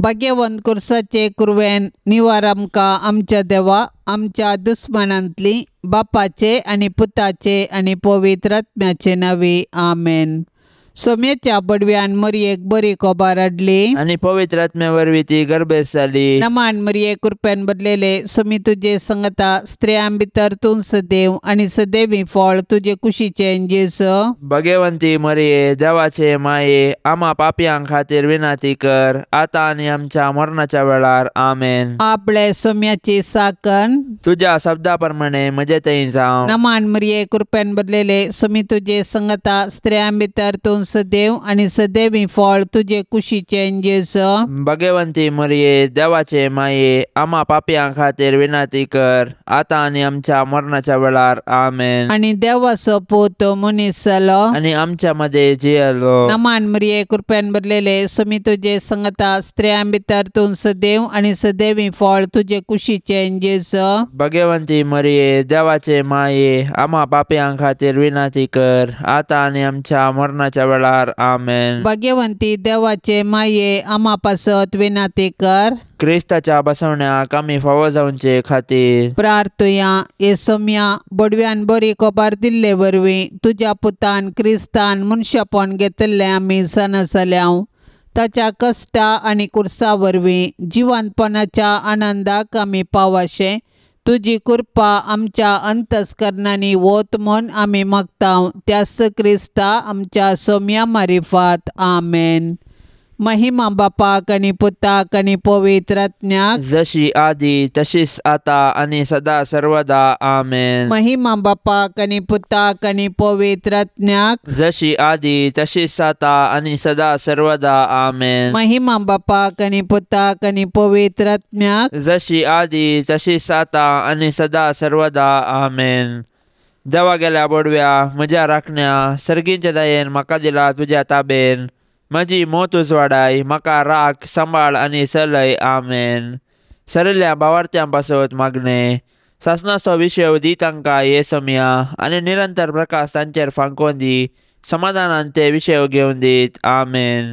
भाग्यवंत कुर्साचे कुरवेन निवार आमकां आमच्या देवा आमच्या दुस्मानांतली बापाचे आनी पुताचे आनी पवित्र आत्म्याचे नांवी आमेन. सोम्याच्या बडव्यान मरयेक बरी खबर हाडली आनी पवित्र आत्म्या वरवीं ती गर्भेस्त जाली. नमान मरये कृपेन भरलेले सोमी तुजे संगता स्त्रियां भितर तूं सदैव आनी सदैवी फळ तुजे कुशीचें जेजू. भगवंती मरये देवाचे माये आमा पापयां खातीर विनंती कर आतां आनी आमच्या मरणाच्या वेळार आमेन. आपले सोम्याची साकन तुज्या शब्दा प्रमाणे म्हजे थंय जावं. नमान मरये कृपेन भरलेले सोमी तुजे संगता स्त्रियां भितर तूं सदैव आनी सदैवी फळ तुजे कुशीचें जेजू. भगवंती मरये देवाचे माये आमा पापयां खातीर विनंती कर आतां आनी आमच्या मरणाच्या वेळार आमेन. आनी देवाचो पूत मनीस जालो आनी आमच्या मदें जियेलो. नमान मरये कृपेन भरलेले सोमी तुजे संगता स्त्रियां भितर तूं सदैव आनी सदैवी फळ तुजे कुशीचें जेजू. भगवंती मरये देवाचे माये आमा पापयां खातीर विनंती कर आतां आनी आमच्या मरणाच्या वेळार आमेन. भाग्यवंती देवाचे माये आमा पासत विनंती कर. क्रिस्ताच्या बसवण्याक आमी फावो जावचे खातीर प्रार्थुया. हे सोम्या बडव्यान बरी खबर दिल्ले वरवीं तुज्या पुतान क्रिस्तान मनशापण घेतिल्लें आमी जाणा जाल्याव. ताच्या कश्टा आनी कुर्सा वरवीं जिवंतपणाच्या आनंदाक आमी पावाशें तुजी कृपा आमच्या अंतस्करणांनी वत म्हूण आमी मागता त्याच क्रिस्ता आमच्या सोम्या मारिफात आमेन. महिमा बापाक आनी पुताक आनी पवित्र आत्म्याक जशी आदी तशीच आता आनी सदा सर्वदा आमेन. महिमा बापाक आनी पुताक आनी पवित्र आत्म्याक जशी आदी तशीच आता आनी सदा सर्वदा आमेन. महिमा बापाक आनी पुताक आनी पवित्र आत्म्याक जशी आदी तशीच आता आनी सदा सर्वदा आमेन. देवा गेल्या बोडव्या म्हज्या राखण्या सर्गींच्या दयेन म्हाका दिला तुज्या ताबेन म्हजी मोत उजवाडाय म्हाका राख सांबाळ आनी चलय आमेन. सरिल्ल्या भावार्थ्यां पासत मागणें सासणाचो विशय दी तांकां हे समया आनी निरंतर प्रकाश तांचेर फांकोवन दी समाधानान ते विशय घेवन दीत आमेन.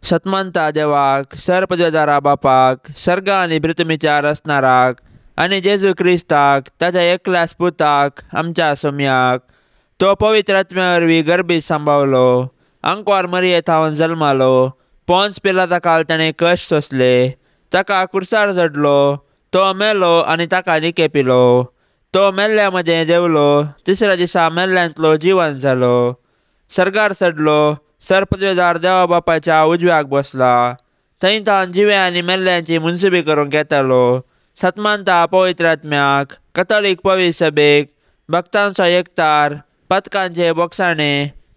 सतमानता देवाक सरपदवेदारा बापाक सर्ग आनी पृथ्वीच्या रचणाराक आनी जेजू क्रिस्ताक ताच्या एकल्याच पुताक आमच्या सोम्याक तो पवित्र आत्म्या वरवीं गर्भीत सांबावलो आंकवार मरये थावन जल्मालो पोन्स पिलाता काल ताणें कश्ट सोंसले ताका कुर्सार चडलो तो मेलो आनी ताका निके पिलो तो मेल्ल्या मदें देंवलो तिसऱ्या दिसा मेल्ल्यांतलो जिवन जालो सर्गार चडलो सरपदवेदार देवा बापाच्या उजव्याक बसला थंय तावन जिव्या आनी मेल्ल्यांची मुनसुबी करूंक येतालो. सतमानता पवित्र आत्म्याक कथोलीक पवित्र सभेक भक्तांचो एकतार पथकांचे बोगसाणे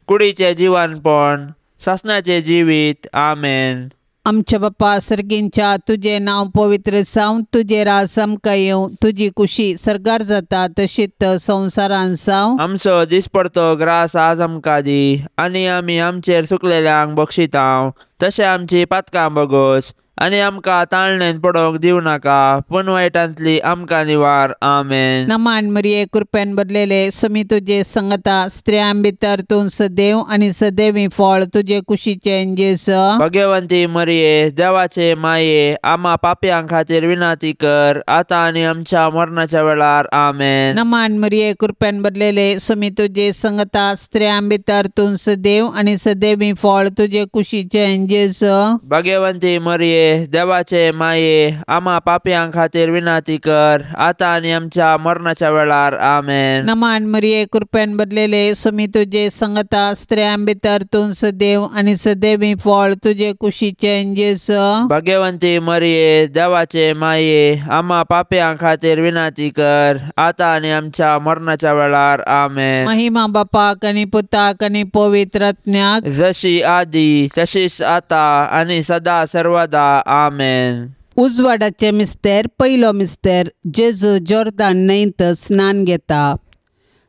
कुडीचें जिवनपण सासणाचें जिवीत आमेन. आमच्या बापा सर्गींच्या तुजें नांव पवित्र जावं तुजें राज आमकां येवं तुजी कुशी सर्गार जाता तशीच संवसारान जावं. आमचो दिसपडतो ग्रास आज आमकां दी आनी आमी आमचेर सुकलेल्यांक बक्षितांव तशें आमची पातकां बगोस आनी आमकां ताळणेन पडोवंक दिवं नाका पूण वायटांतली आमकां निवार आमेन. नमान मरये कृपेन भरलेले सोमी तुजे संगता स्त्रियां भितर तूं सदैव आनी सदैवी फळ तुजे कुशीचें जेजू. भगवंती मरये देवाचे माये आमा पापयां खातीर विनंती कर आतां आनी आमच्या मरणाच्या वेळार आमेन. नमान मरये कृपेन भरलेले सोमी तुजे संगता स्त्रियां भितर तूं सदैव आनी सदैवी फळ तुजे कुशीचें जेजू. भगवंती मरये देवाचे माये आमा पापयां खातीर विनंती कर आतां आनी आमच्या मरणाच्या वेळार आमेन. नमान मरये कृपेन भरलेले सोमी तुजे संगता स्त्रियां भितर तूं सदैव आनी सदैवी फळ तुजे कुशीचें जेजू. भगवंती मरये देवाचे माये आमा पापयां खातीर विनंती कर आतां आनी आमच्या मरणाच्या वेळार आमेन. महिमा बापाक आनी पुताक आनी पवित्र आत्म्याक जशी आदी तशीच आतां आनी सदा सर्वदा आमेन. उजवाडाचे मिस्तेर पयलो मिस्तेर जेजू जोर्दान न्हंयत स्नान घेता.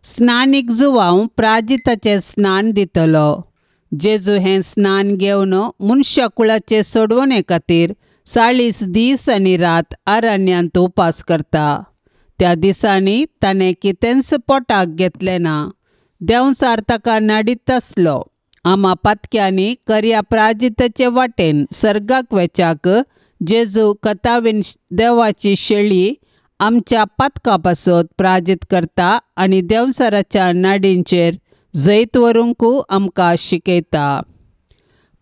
स्नानीक जुवांव प्राजिताचें स्नान दितलो. जेजू हें स्नान घेवन मनशा कुळाचे सोडवणे खातीर 40 दीस आनी रात अरण्यांत उपास करता. त्या दिसांनी ताणें कितेंच पोटाक घेतलें ना. देंवचार ताका नाडीत आसलो. आमा पातक्यांनी करया प्राजिताचे वाटेन सर्गाक वेच्याक जेजू कथावीन देवाची शेळी आमच्या पातका पासत प्राजीत करता आनी देंवचाराच्या नाडींचेर जैत व्हरूंक आमकां शिकयता.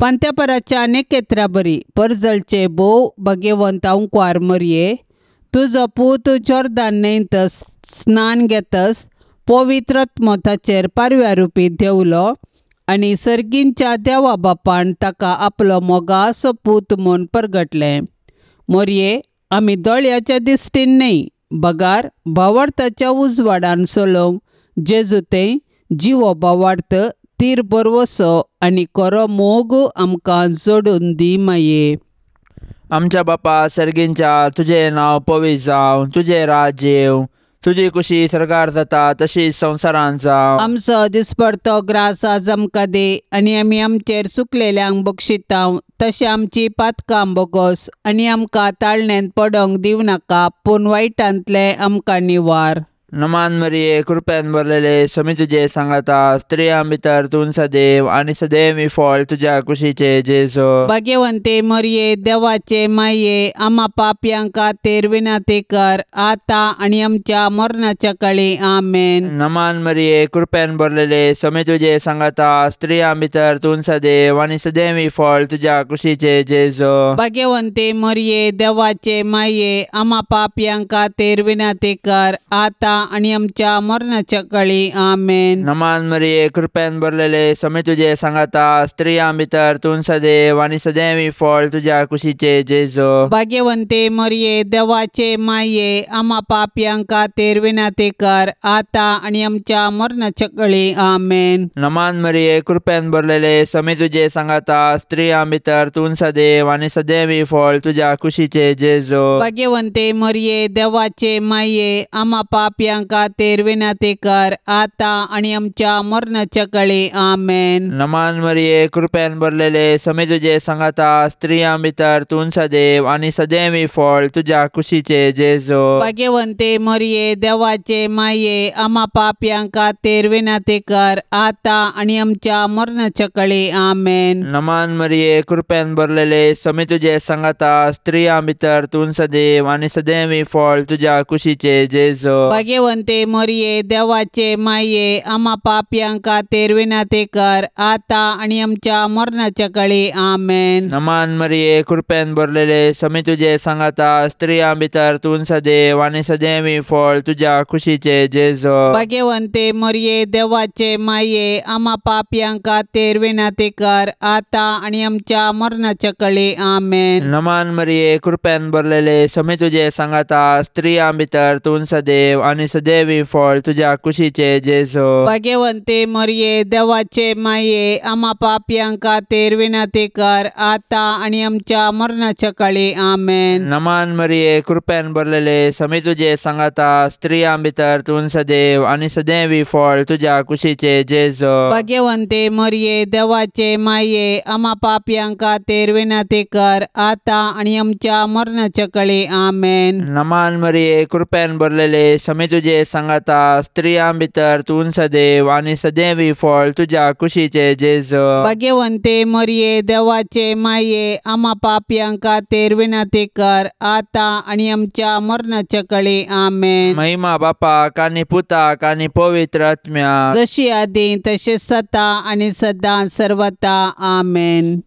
पांत्यापराच्या नेकेत्रा बरी परजळचे भोव भाग्यवंत अंकवार मरये, तुजो पूत जोर्दान न्हंयत स्नान घेतस पवित्र आत्मो पारव्या रुपी देवलो आनी सर्गींच्या देवा बापान ताका आपलो मोगासो पूत म्हूण परगटलें. मोरये, आमी दोळ्याच्या दिश्टीन न्हय बगार भावार्थाच्या उजवाडान चलोवंक जेजू तें जिवो भावार्थ तीर बरवसो आनी खरो मोग आमकां जोडून दी माये. आमच्या बापा सर्गींच्या, तुजें नांव पवित्र जावं, तुजें राज्य येवं, तुजी कुशी सरकार जाता तशीच संवसारांत जावं. आमचो दिसपडतो ग्रास आज आमकां दी आनी आमी आमचेर चुकलेल्यांक बक्षितां तशें आमची पातकां बोगोस आनी आमकां ताळण्यांत पडोंक दिवं नाका पूण वायटांतलें आमकां निवार. नमान मरिये, कृपेन भरलेले, स्वामी तुजे सांगाता, स्त्रियां भितर तूं सदैव आनी सदैव फळ तुज्या कुशीचे जेजू. भाग्यवंते मरिये, देवाचे माये, आमा पापयां खातीर विनंती कर आतां आनी आमच्या मरणाच्या काळी. आमेन. नमान मरिये, कृपेन भरलेले, स्वामी तुजे सांगाता, स्त्रियां भितर तूं सदैव आनी सदैव फळ तुज्या कुशीचे जेजू. भाग्यवंते मरिये, देवाचे माये, आमा पापयां खातीर विनंती कर आतां आनी आमच्या मरणाच्या काळी. आमेन. नमान मरिये, कृपेन भरलेले, स्वामी तुजे सांगाता, स्त्रियां भितर तूं सदैव आनी सदैव फळ तुज्या कुशीचे जेजू. भाग्यवंते मरिये, देवाचे माये, आमा पापयां खातीर विनंती कर आतां आनी आमच्या मरणाच्या काळी. आमेन. नमान मरिये, कृपेन भरलेले, स्वामी तुजे सांगाता, स्त्रियां भितर तूं सदैव आनी सदैव फळ तुज्या कुशीचे जेजू. भाग्यवंते मरिये, देवाचे माये, आमा पापयां खातीर विनंती कर आतां आनी आमच्या मरणाच्या काळी. आमेन. नमान मरिये, कृपेन भरलेले, स्वामी तुजे सांगाता, स्त्रियां भितर तूं सदैव आनी सदैव फळ तुज्या कुशीचे जेजू. भाग्यवंते मरिये, देवाचे माये, आमा पापयां खातीर विनंती कर आतां आनी आमच्या मरणाच्या काळी. आमेन. नमान मरिये, कृपेन भरलेले, स्वामी तुजे सांगाता, स्त्रियां भितर तूं सदैव आनी सदैव फळ तुज्या कुशीचे जेजू. भाग्यवंते मरिये, देवाचे माये, आमा पापयां खातीर विनंती कर आतां आनी आमच्या मरणाच्या काळी. आमेन. नमान मरिये, कृपेन भरलेले, स्वामी तुजे सांगाता, स्त्रियां भितर तूं सदैव आनी सदैव फळ तुज्या कुशीचे जेजू. भाग्यवंते मरिये, देवाचे माये, आमा पापयां खातीर विनंती कर आतां आनी आमच्या मरणाच्या काळी. आमेन. नमान मरिये, कृपेन भरलेले, स्वामी तुजे सांगाता, स्त्रियां भितर तूं सदैव आनी सदैव फळ तुज्या कुशीचे जेजू. भाग्यवंते मरिये, देवाचे माये, आमा पापयां खातीर विनंती कर आतां आनी आमच्या मरणाच्या काळी. आमेन. नमान मरिये, कृपेन भरलेले, स्वामी तुजे सांगाता, स्त्रियां भितर तूं सदैव आनी सदैव फळ तुज्या कुशीचे जेजू. भाग्यवंते मरिये, देवाचे माये, आमा पापयां खातीर विनंती कर आतां आनी आमच्या मरणाच्या काळी. आमेन. नमान मरिये, कृपेन भरलेले, स्वामी तुजे सांगाता, स्त्रियां भितर तूं सदैव आनी सदैव फळ तुज्या कुशीचे जेजू. भाग्यवंते मरिये, देवाचे माये, आमा पापयां खातीर विनंती कर आतां आनी आमच्या मरणाच्या काळी. आमेन. महिमा बापाक आनी पुताक आनी पवित्र आत्म्याक, जशी आदी तशें सता आनी सदां सर्वता. आमेन.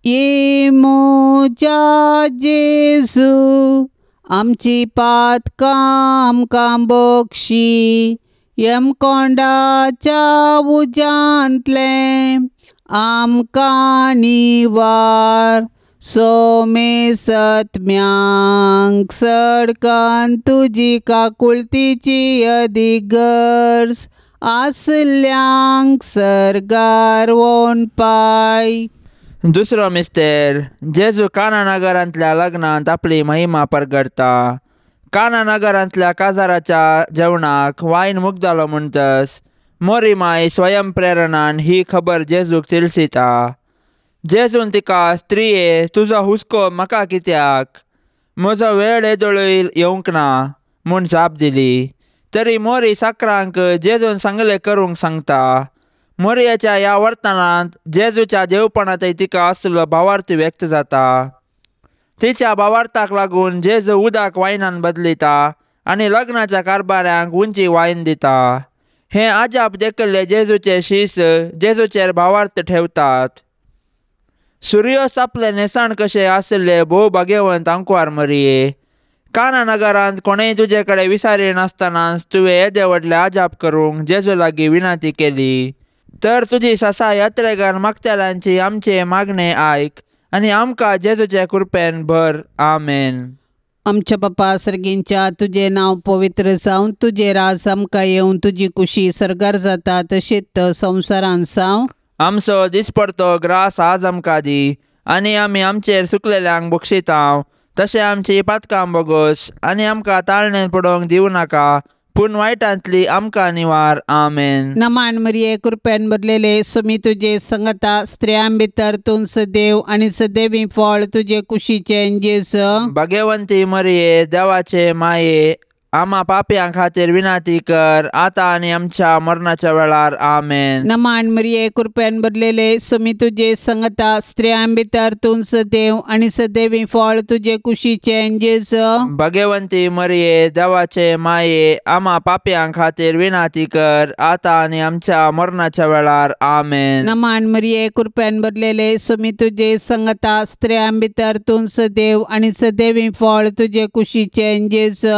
ये म्हज्या जेजू, आमची पातकां आमकां बक्षी, यमकोंडाच्या उज्यांतलें आमकां निवार, सोमे सत्म्यांक सडकान तुजी काकुळतीची अदीक गरज आसल्यांक सर्गार वोन पाय. दुसरो मिस्तेर, जेजू काना नगरांतल्या लग्नांत आपली महिमा परगडता. काना नगरांतल्या काजाराच्या जेवणाक वायन मुगदालो म्हणटस मोरी माय स्वयं प्रेरणान ही खबर जेजूक तिळसिता. जेजून तिका, स्त्रिये, तुजो हुस्को म्हाका कित्याक, म्हजो वेळ येदोळूय येवंक ना म्हूण जाप दिली. तरी मोरी साकरांक जेजून सांगलें करूंक सांगता. मोरयाच्या ह्या वर्तनांत जेजूच्या देवपणांतय तिका आसलो भावार्थ व्यक्त जाता. तिच्या भावार्थाक लागून जेजू उदक वायनान बदलिता आनी लग्नाच्या कारभाऱ्यांक उंची वायन दिता. हे आजाप देखिल्ले जेजूचे शीस जेजूचेर भावार्थ ठेवतात. सुर्योस आपले न्हेसण कशें आशिल्ले भोव भाग्यवंत आंकवार मरिये, काना नगरांत कोणेय तुजे कडेन विसारी नासतनाच तुवें येदे व्हडले आजाप करूंक जेजू लागीं विनंती केली. तर तुजी ससा यात्रेगान मागतल्यांची आमचे मागणे आयक आनी आमकां जेजूचे कृपेन भर. आमेन. आमच्या बापा सर्गींच्या, तुजें नांव पवित्र जावं, तुजें राज आमकां येवं, तुजी कुशी सर्गार जाता तशीच संवसारान जावं. आमचो दिसपडतो ग्रास आज आमकां दी आनी आमी आमचेर सुकलेल्यांक बक्षितांव तशें आमची पातकां बोगोस आनी आमकां ताळणेन पडोवंक दिवं नाका, पूण वायटांतली आमकां निवार. आमेन. नमान मरिये, कृपेन भरलेले, सुमी तुजे संगता, स्त्रियां भितर तूं सदैव आनी सदैवी फळ तुजे कुशीचें जेजू. भाग्यवंती मरिये, देवाचे माये, आमा पापयां खातीर विनंती कर आतां आनी आमच्या मरणाच्या वेळार. आमेन. नमान मरिये, कृपेन भरलेले, सुमी तुजे संगता, स्त्रियां भितर तूं सदैव आनी सदैवी फळ तुजे कुशीचें जेजू. भाग्यवंती मरिये, देवाचे माये, आमा पापयां खातीर विनंती कर आतां आनी आमच्या मरणाच्या वेळार. आमेन. नमान मरिये, कृपेन भरलेले, सुमी तुजे संगता, स्त्रियां भितर तूं सदैव आनी सदैवी फळ तुजे कुशीचें जेजू.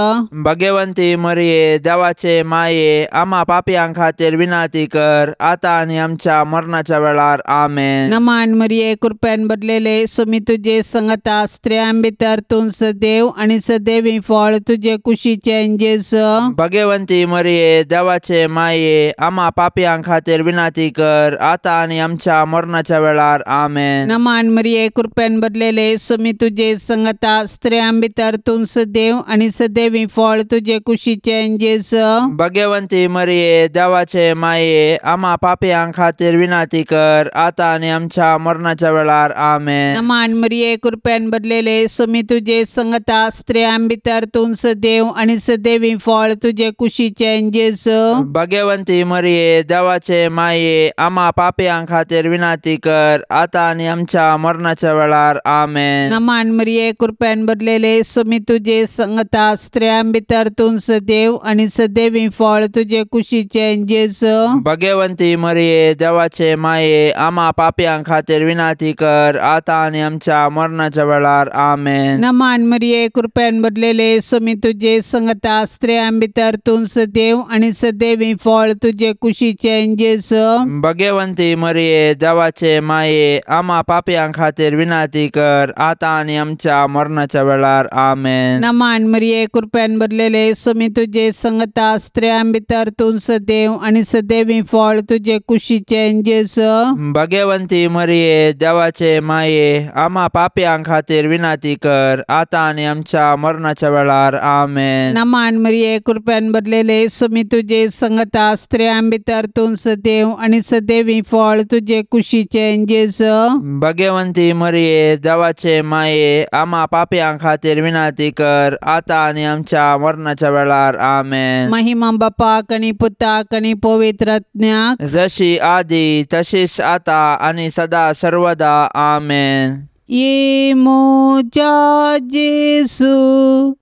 भाग्यवंती मरिये, देवाचे माये, आमा पापयां खातीर विनंती कर आतां आनी आमच्या मरणाच्या वेळार. आमेन. नमान मरिये, कृपेन भरलेले, सुमी तुजे संगता, स्त्रियां भितर तूं सदैव आनी सदैवी फळ तुजे कुशीचें जेजू. भाग्यवंती मरिये, देवाचे माये, आमा पापयां खातीर विनंती कर आतां आनी आमच्या मरणाच्या वेळार. आमेन. नमान मरिये, कृपेन भरलेले, सुमी तुजे संगता, स्त्रियां भितर तूं सदैव आनी सदैवी फळ तुजे कुशीचें जेजू. भाग्यवंती मरिये, देवाचे माये, आमा पापयां खातीर विनंती कर आतां आनी आमच्या मरणाच्या वेळार. आमेन. नमान मरिये, कृपेन भरलेले, सुमी तुजे संगता, स्त्रियां भितर तूं सदैव आनी सदैवी फळ तुजे कुशीचें जेजू. भाग्यवंती मरिये, देवाचे माये, आमा पापयां खातीर विनंती कर आतां आनी आमच्या मरणाच्या वेळार. आमेन. नमान मरिये, कृपेन भरलेले, सुमी तुजे संगता, स्त्रियां भितर तूं सदैव आनी सदैवी फळ तुजे कुशीचें जेजू. भाग्यवंती मरिये, देवाचे माये, आमा पापयां खातीर विनंती कर आतां आनी आमच्या मरणाच्या वेळार. आमेन. नमान मरिये, कृपेन भरलेले, सुमी तुजे संगता, स्त्रियां भितर तूं सदैव आनी सदैवी फळ तुजे कुशीचें जेजू. भाग्यवंती मरिये, देवाचे माये, आमा पापयां खातीर विनंती कर आतां आनी आमच्या मरणाच्या वेळार. आमेन. नमान मरिये, कृपेन भरलेले, सुमी तुजे संगता, स्त्रियां भितर तूं सदैव आनी सदैवी फळ तुजे कुशीचें जेजू. भाग्यवंती मरिये, देवाचे माये, आमा पापयां खातीर विनंती कर आतां आनी आमच्या मरणाच्या वेळार. आमेन. नमान मरिये, कृपेन भरलेले, सुमी तुजे संगता, स्त्रियां भितर तूं सदैव आनी सदैवी फळ तुजे कुशीचें जेजू. भाग्यवंती मरिये, देवाचे माये, आमा पापयां खातीर विनंती कर आतां आनी आमच्या मरणाच्या वेळार. आमेन. महिमा बापाक आनी पुताक आनी पवित्र आत्म्याक, जशी आदी तशीच आता आनी सदा सर्वदा. आमेन. ये म्हज्या जेजू,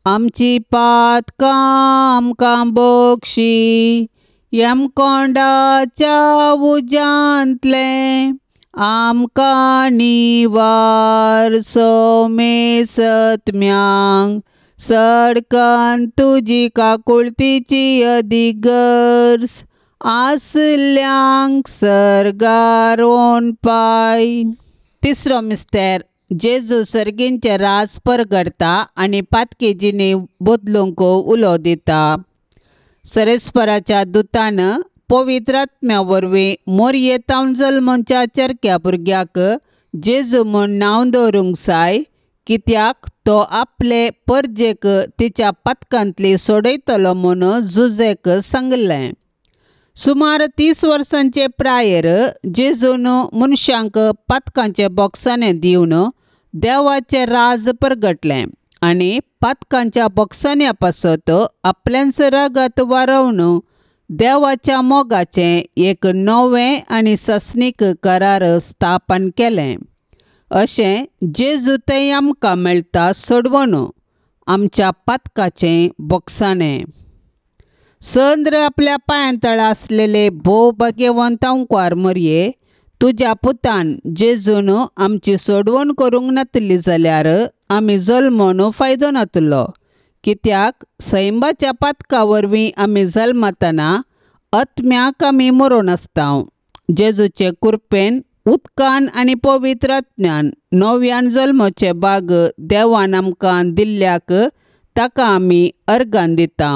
आमची पातकां आमकां बक्षी, यमकोंडाच्या उज्यांतलें आमकां निवार. सोमे सत्म्यांक सडकन तुजी काकुळतीची अदीक गरज आसल्यांक सर्गार पाय. तिसरो मिस्तेर, जेजू सर्गींचें राज परगडता आनी पातकी जिणी बदलूंक उलो दिता. सरेस्पराच्या दुतान पवित्र आत्म्या वरवीं मोरयेतावन जल्मच्या चरक्या भुरग्याक जेजू म्हूण नांव दवरूंक जाय, कित्याक तो आपले परजेक तिच्या पातकांतली सोडयतलो म्हूण जुजेक सांगलें. सुमार 30 वर्सांचे प्रायेर जेजून मनशांक पातकांचे बोक्साने दिवन देवाचें राज परगटलें आनी पातकांच्या बोक्सान्या पासत आपल्यांच रगत वारोवन देवाच्या मोगाचें एक नवें आनी सासणीक करार स्थापन केलें. अशें जेजू थंय आमकां मेळटा सोडवण आमच्या पातकाचें बोगसाणें. संद्र आपल्या पांयां तळा आसलेले भोव भाग्यवंत अंकवार मरये तुज्या पुतान जेजून आमची सोडवण करूंक नातली जाल्यार आमी जल्मून फायदो नातलो. कित्याक सैंबाच्या पातका वरवीं आमी जल्मतना आत्म्याक आमी मरोन आसता. जेजूचे कृपेन उदकान आनी पवित्र आत्म्यान नव्यान जल्माचे बाग देवान आमकां दिल्ल्याक ताका आमी अर्गान दिता.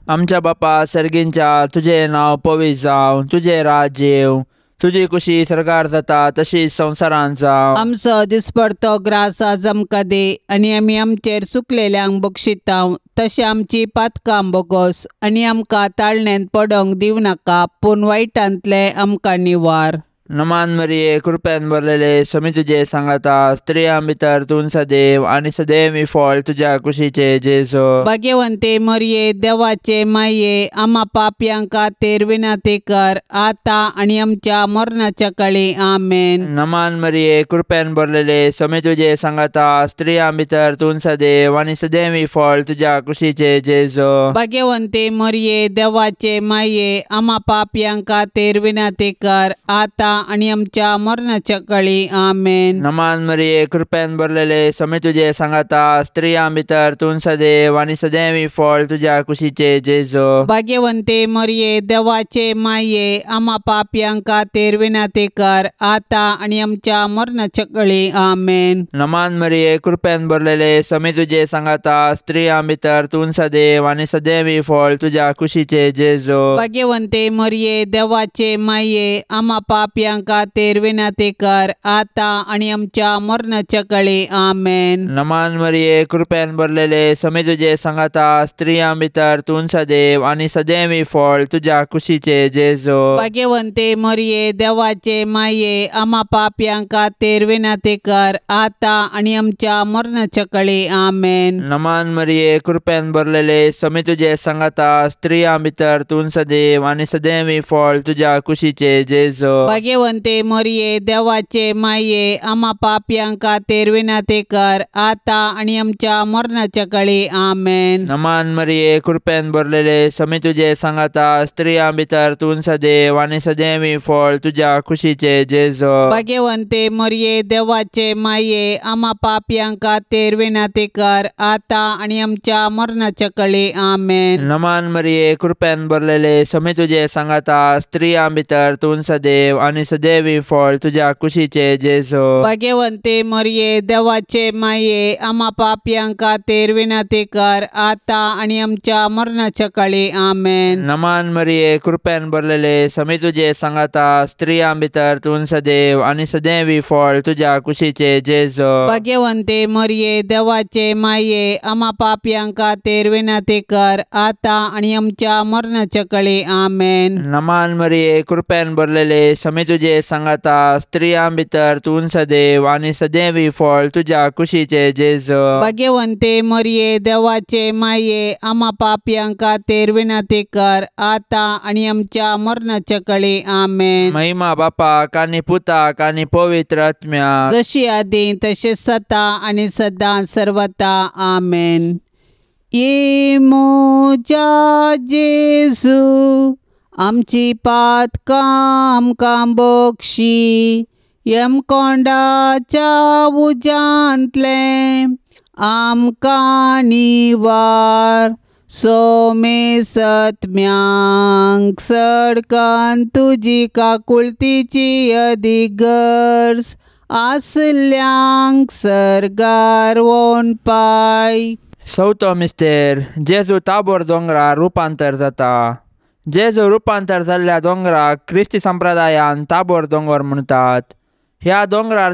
आमच्या बापा सर्गींच्या तुजें नांव पवित्र जावं, तुजें राज्य येवं, तुजी कुशी सरकार जाता तशीच संवसारांत जावं. आमचो दिसपडतो ग्रास आज आमकां दी आनी आमी आमचेर चुकलेल्यांक बक्षिता तशें आमची पातकां बोगोस आनी आमकां ताळण्यांत पडोंक दिवं नाका पूण वायटांतलें आमकां निवार. नमान मरिये कृपेन भरलेले समी तुजे सांगाता, स्त्रियां भितर तूं सदैव आनी सदैव फळ तुज्या कुशीचे जेजू. भाग्यवंते मरिये देवाचे माये आमा पापयां खातीर विनंती कर आतां आनी आमच्या मरणाच्या काळी. आमेन. नमान मरिये कृपेन भरलेले समी तुजे सांगाता, स्त्रियां भितर तूं सदैव आनी सदैव फळ तुज्या कुशीचे जेजू. भाग्यवंते मरिये देवाचे माये आमा पापयां खातीर विनंती कर आतां आनी आमच्या मरणाच्या काळी. आमेन. नमान मरिये कृपेन भरलेले समी तुजे सांगाता, स्त्रियां भितर तूं सदैव आनी सदैव फळ तुज्या कुशीचे जेजू. भाग्यवंते मरिये देवाचे माये आमा पापयां खातीर विनंती कर आतां आनी आमच्या मरणाच्या काळी. आमेन. नमान मरिये कृपेन भरलेले समी तुजे सांगाता, स्त्रियां भितर तूं सदैव आनी सदैव फळ तुज्या कुशीचे जेजू. भाग्यवंते मरिये देवाचे माये आमा पापयां खातीर विनंती कर आतां आनी आमच्या मरणाच्या काळी. आमेन. नमान मरिये कृपेन भरलेले समी तुजे सांगाता, स्त्रियां भितर तूं सदैव आनी सदैव फळ तुज्या कुशीचे जेजू. भाग्यवंते मरिये देवाचे माये आमा पापयां खातीर विनंती कर आतां आनी आमच्या मरणाच्या काळी. आमेन. नमान मरिये कृपेन भरलेले समी तुजे सांगाता, स्त्रियां भितर तूं सदैव आनी सदैव फळ तुज्या कुशीचे जेजू. भाग्यवंते मरिये देवाचे माये आमा पापयां खातीर विनंती कर आतां आनी आमच्या मरणाच्या काळी. आमेन. नमान मरिये कृपेन भरलेले समी तुजे सांगाता, स्त्रियां भितर तूं सदैव आनी सदैव फळ तुज्या कुशीचे जेजू. भाग्यवंते मरिये देवाचे माये आमा पापयां खातीर विनंती कर आतां आनी आमच्या मरणाच्या काळी. आमेन. नमान मरिये कृपेन भरलेले समी तुजे सांगाता, स्त्रियां भितर तूं सदैव आनी सदैव फळ तुज्या कुशीचे जेजू. भाग्यवंते मरिये देवाचे माये आमा पापयां खातीर विनंती कर आतां आनी आमच्या मरणाच्या काळी. आमेन. नमान मरिये कृपेन भरलेले समी तुजे सांगाता, स्त्रियां भितर तूं सदैव आनी सदैव फळ तुज्या कुशीचे जेजू. भाग्यवंते मरिये देवाचे माये आमा पापयां खातीर विनंती कर आतां आनी आमच्या मरणाच्या काळी. आमेन. नमान मरिये कृपेन भरलेले समी तुजे सांगाता, स्त्रियां भितर तूं सदैव आनी सदैव फळ तुज्या कुशीचे जेजू. भाग्यवंते मरिये देवाचे माये आमा पापयां खातीर विनंती कर आतां आनी आमच्या मरणाच्या काळी. आमेन. महिमा बापाक आनी पुताक आनी पवित्र आत्म्याक, जशी आदी तशें सता आनी सदां सर्वता. आमेन. ये म्हज्या जेजू आमची पातकां आमकां बक्षी, यमकोंडाच्या उज्यांतलें आमकां निवार, सोमे सत्म्यांक सडकान तुजी काकुळतीची अदीक गरज आसल्यांक सर्गार वोन पाय. चवथो मिस्तेर जेजू ताबोर दोंगरार रुपांतर जाता. जेजू रुपांतर जाल्ल्या दोंगराक क्रिस्ती संप्रदायान ताबोर दोंगर म्हणटात. ह्या दोंगरार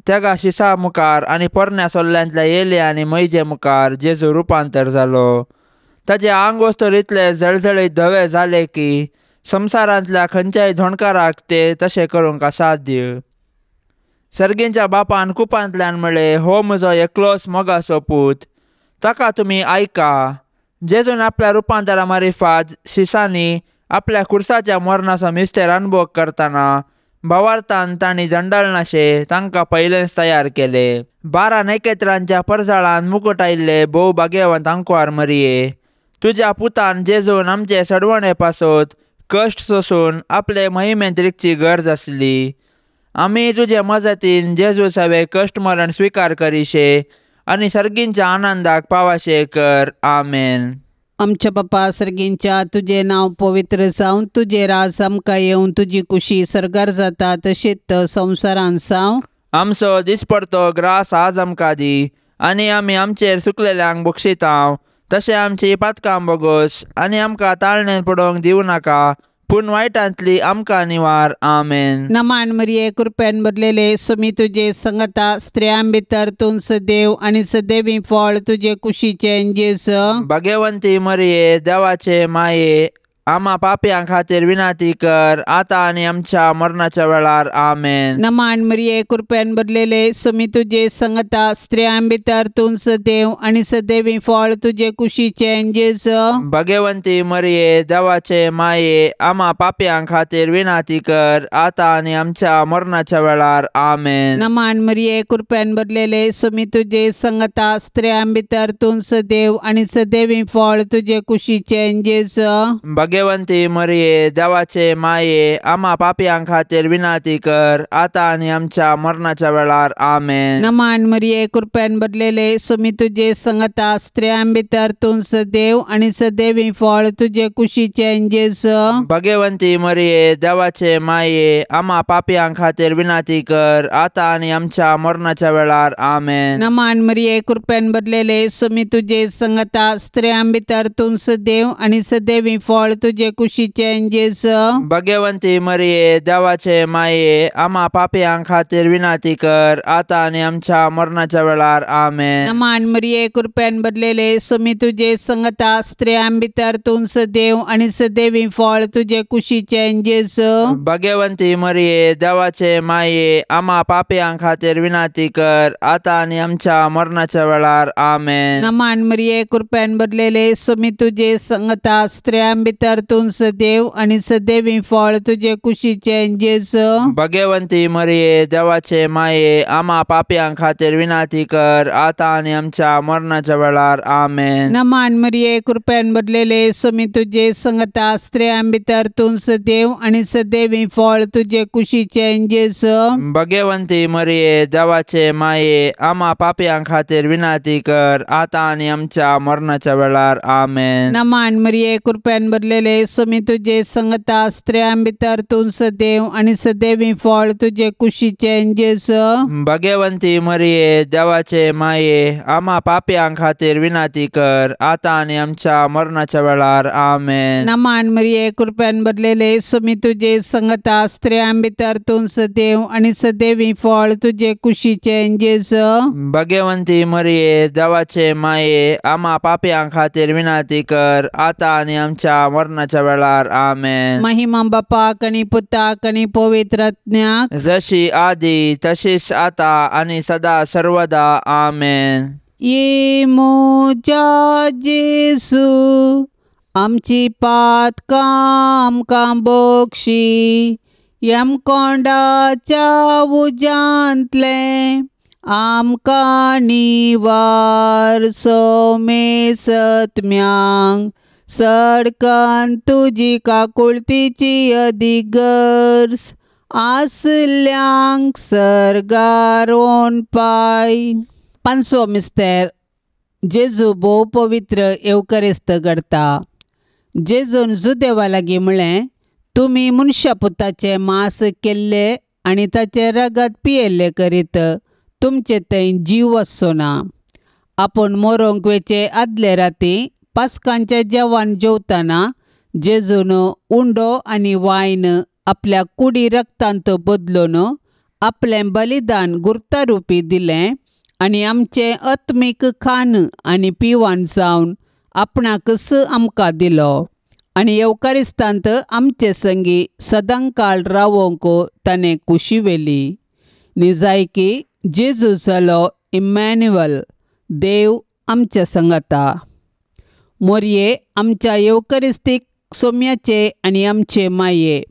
तेगा शिसा मुखार आनी पोरण्या सोल्ल्यांतल्या येले आनी मैजे मुखार जेजू रुपांतर जालो. ताचे आंग वस्तूर इतले जळजळीत धवे जाले की संवसारांतल्या खंयच्याय धोणकाराक ते तशें करूंक असाध्य. सर्गींच्या बापान कुपांतल्यान म्हळें, हो म्हजो एकलोच मोगाचो पूत, ताका तुमी आयका. जेजून आपल्या रुपांतरा मारिफात शिसांनी आपल्या कुर्साच्या मरणाचो मिस्तेर अनुभव करतना भावार्थान तांणी दंडाळनाशे तांकां पयलेंच तयार केले. 12 नखेत्रांच्या परसाळान मुकूट आयिल्ले भोव भाग्यवंत आंकवार मरिये, तुज्या पुतान जेजून आमचे सडवणे पासत कश्ट सोसून आपले महिमेंत रिगची गरज आसली. आमी तुजे मजतीन जेजू सवे कश्ट मरण स्विकार करिशे आनी सर्गींच्या आनंदाक पावाशे कर. आमेन. आमच्या बापा सर्गींच्या, तुजें नांव पवित्र जावं, तुजें राज आमकां येवं, तुजी कुशी सर्गार जाता तशीच संवसारान जावं. आमचो दिसपडतो ग्रास आज आमकां दी आनी आमी आमचेर सुकलेल्यांक बक्षितांव तशें आमची पातकां बोगोस आनी आमकां ताळणेन पडोवंक दिवं नाका, पूण वायटांतली आमकां निवार. आमेन. नमान मरिये, कृपेन भरलेले, सुमी तुजे संगता, स्त्रियां भितर तूं सदैव आनी सदैवी फळ तुजे कुशीचें जेजू. भाग्यवंती मरिये, देवाचे माये, आमा पापयां खातीर विनंती कर आतां आनी आमच्या मरणाच्या वेळार. आमेन. नमान मरिये, कृपेन भरलेले, सुमी तुजे संगता, स्त्रियां भितर तूं सदैव आनी सदैवी फळ तुजे कुशीचें जेजू. भाग्यवंती मरिये, देवाचे माये, आमा पापयां खातीर विनंती कर आतां आनी आमच्या मरणाच्या वेळार. आमेन. नमान मरिये, कृपेन भरलेले, सुमी तुजे संगता, स्त्रियां भितर तूं सदैव आनी सदैवी फळ तुजे कुशीचें जेजू. भाग्यवंती मरिये, देवाचे माये, आमा पापयां खातीर विनंती कर आतां आनी आमच्या मरणाच्या वेळार. आमेन. नमान मरिये, कृपेन भरलेले, सुमी तुजे संगता, स्त्रियां भितर तूं सदैव आनी सदैवी फळ तुजे कुशीचें जेजू. भाग्यवंती मरिये, देवाचे माये, आमा पापयां खातीर विनंती कर आतां आनी आमच्या मरणाच्या वेळार. आमेन. नमान मरिये, कृपेन भरलेले, सुमी तुजे संगता, स्त्रियां भितर तूं सदैव आनी सदैवी फळ तुजे कुशीचें जेजू. भाग्यवंती मरिये, देवाचे माये, आमा पापयां खातीर विनंती कर आतां आनी आमच्या मरणाच्या वेळार. आमेन. नमान मरिये, कृपेन भरलेले, सुमी तुजे संगता, स्त्रियां भितर तूं सदैव आनी सदैवी फळ तुजे कुशीचें जेजू. भाग्यवंती मरिये, देवाचे माये, आमा पापयां खातीर विनंती कर आतां आनी आमच्या मरणाच्या वेळार. आमेन. नमान मरिये, कृपेन भरलेले, सुमी तुजे संगता, स्त्रियां भितर तूं सदैव आनी सदैवी फळ तुजे कुशीचें जेजू. भाग्यवंती मरिये, देवाचे माये, आमा पापयां खातीर विनंती कर आतां आनी आमच्या मरणाच्या वेळार. आमेन. नमान मरिये, कृपेन भरलेले, सुमी तुजे संगता, स्त्रियां भितर तूं सदैव आनी सदैवी फळ तुजे कुशीचें जेजू. भाग्यवंती मरिये, देवाचे माये, आमा पापयां खातीर विनंती कर आतां आनी आमच्या मरणाच्या वेळार. आमेन. नमान मरिये, कृपेन भरलेले, सुमी तुजे संगता, स्त्रियां भितर तूं सदैव आनी सदैवी फळ तुजे कुशीचें जेजू. भाग्यवंती मरिये, देवाचे माये, आमा पापयां खातीर विनंती कर आतां आनी आमच्या मरणाच्या वेळार. आमेन. नमान मरिये, कृपेन भरलेले, सुमी तुजे संगता, स्त्रियां भितर तूं सदैव आनी सदैवी फळ तुजे कुशीचें जेजू. भाग्यवंती मरिये, देवाचे माये, आमा पापयां खातीर विनंती कर आतां आनी आमच्या मरणाच्या वेळार. आमेन. महिमा बापाक आनी पुताक आनी पवित्र आत्म्याक, जशी आदी तशीच आता आनी सदा सर्वदा. आमेन. ये म्हज्या जेजू, आमची पातकां आमकां बक्षी, यमकोंडाच्या उज्यांतलें आमकां निवार. सोमेसत्म्यांक सडकन तुजी काकुळतीची अदीक गरज आसल्यांक सर्गार पाय. पांचवो मिस्तेर, जेजू भोव पवित्र येवकरेस्त घडता. जेजून जुदेवा लागीं म्हळें, तुमी मनशा पुताचें मांस केल्लें आनी ताचें रगत पियेल्लें करीत तुमचे थंय जीव आसचो ना. आपूण मरोंक वेचे आदले राती पास्कांचें जेवण जेवतना जेजून उंडो आनी वायन आपल्या कुडी रक्तांत बदलून आपलें बलिदान गुर्तारुपी दिलें आनी आमचें आत्मीक खाण आनी पिवान जावन आपणाकच आमकां दिलो आनी येवकारिस्तांत आमचे संगी सदांकाळ रावोंक ताणें कुशी व्हेली. निजायकी जेजू जालो इमॅन्युअल, देव आमच्या संगाता. मोरये आमच्या येवकरिस्तीक सोम्याचे आनी आमचे माये